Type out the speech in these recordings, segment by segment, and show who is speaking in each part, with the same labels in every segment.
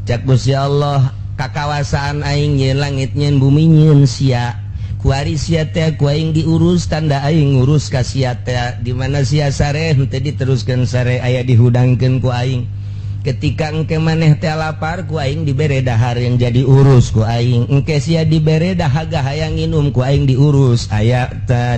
Speaker 1: Cak Gusti Allah, kakawasaan aing nyeun langit, nyeun bumi, nyeun sia. Kuari sia teh ku aing diurus, tanda aing ngurus ka sia teh. Di mana sia sare henteu diteruskeun sare, aya dihudangkeun ku aing. Ketika engke maneh teh lapar, ku aing dibere dahar yang jadi urus ku aing. Engke sia dibere dahaga, hayang nginum, ku aing diurus, aya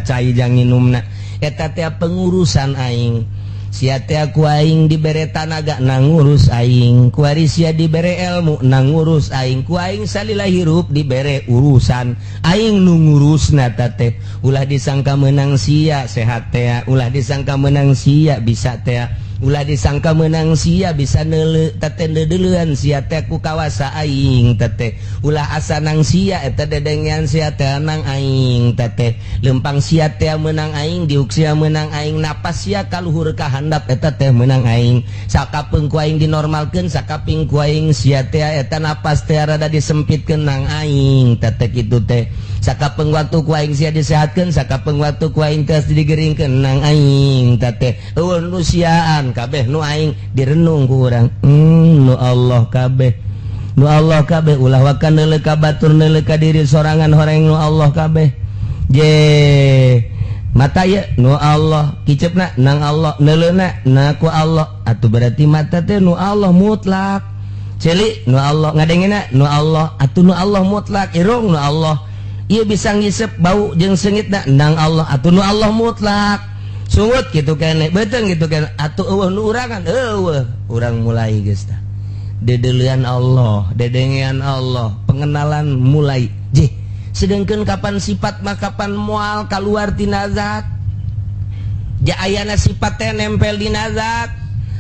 Speaker 1: cai jang nginumna. Eta teh pengurusan aing. Sia teh ku aing dibere tanaga, na ngurus aing. Kuari sia dibere ilmu, na ngurus aing. Ku aing salila hirup dibere urusan, aing nu ngurusna teh. Ulah disangka menang sia sehat teh, ulah disangka menang sia bisa teh, ulah disangka menang sia bisa neuleu teh. Deudeuleun sia teh ku kawasa aing teh. Ulah asa nang sia, eta dedengean sia teh nang aing teh. Lempang sia teh menang aing, diuk sia menang aing, napas sia kaluhur ka handap eta teh menang aing. Sakapeung ku aing dinormalkeun, sakaping ku aing sia teh eta napas teh rada disempitkeun, nang aing teh kitu teh. Sakapeung waktu ku aing sia disehatkeun, sakapeung waktu ku aing teh digeringkeun, nang aing teh. Euweuh nu siaan, kabeh nu aing. Direnung ku urang, nu Allah kabeh, nu Allah kabeh. Ulah waka neuleu ka batur, neuleu ka diri sorangan, horeng nu Allah kabeh. Je mata ya nu Allah, kicepna nang Allah, neuleuna na ku Allah. Atuh berarti mata teh nu Allah mutlak, ceuli nu Allah, ngadengena nu Allah, atuh nu Allah mutlak, irung nu Allah. Ieu bisa ngisep bau jeung seungitna nang Allah, atuh nu Allah mutlak. Sungut gitu kene, beuteung gitu kene, atuh euweuh nu urangan, euweuh. Urang mulai geus tah dedeulean Allah, dedengean Allah, pengenalan mulai. Jeh, sedangkan kapan sifat mah kapan moal keluar tina zat. Ja ayana sifat teh nempel dina zat,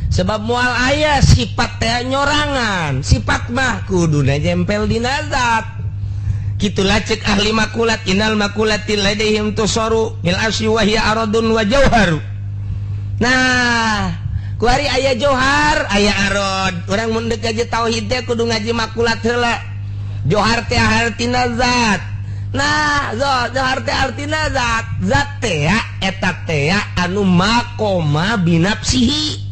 Speaker 1: sebab moal aya sifat teh nyorangan. Sifat mah kuduna nempel dina zat. Gitulah cek ahli makulat, innal makulati ladaihim tusaru bil asyi wa hiya aradun wa jauharu. Nah, kuari aya johar, aya arod. Urang mun deuk ngaji tauhid teh kudu ngaji makulat heula. Johar teh artina zat. Nah, johar teh artina zat. Zat teh eta teh anu maqoma binafsihi.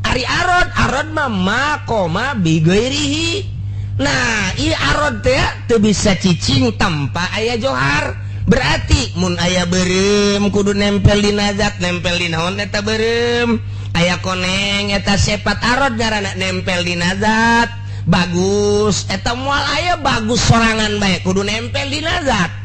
Speaker 1: Ari arod, arod mah maqoma bigairihi. Nah, ieu arod teh teu bisa cicing tanpa aya johar. Berarti mun aya beureum kudu nempel dina zat, nempel di naon eta beureum. Aya koneng, eta sifat arod ngaranna, nempel dina zat. Bagus, eta moal aya bagus sorangan bae, kudu nempel dina zat.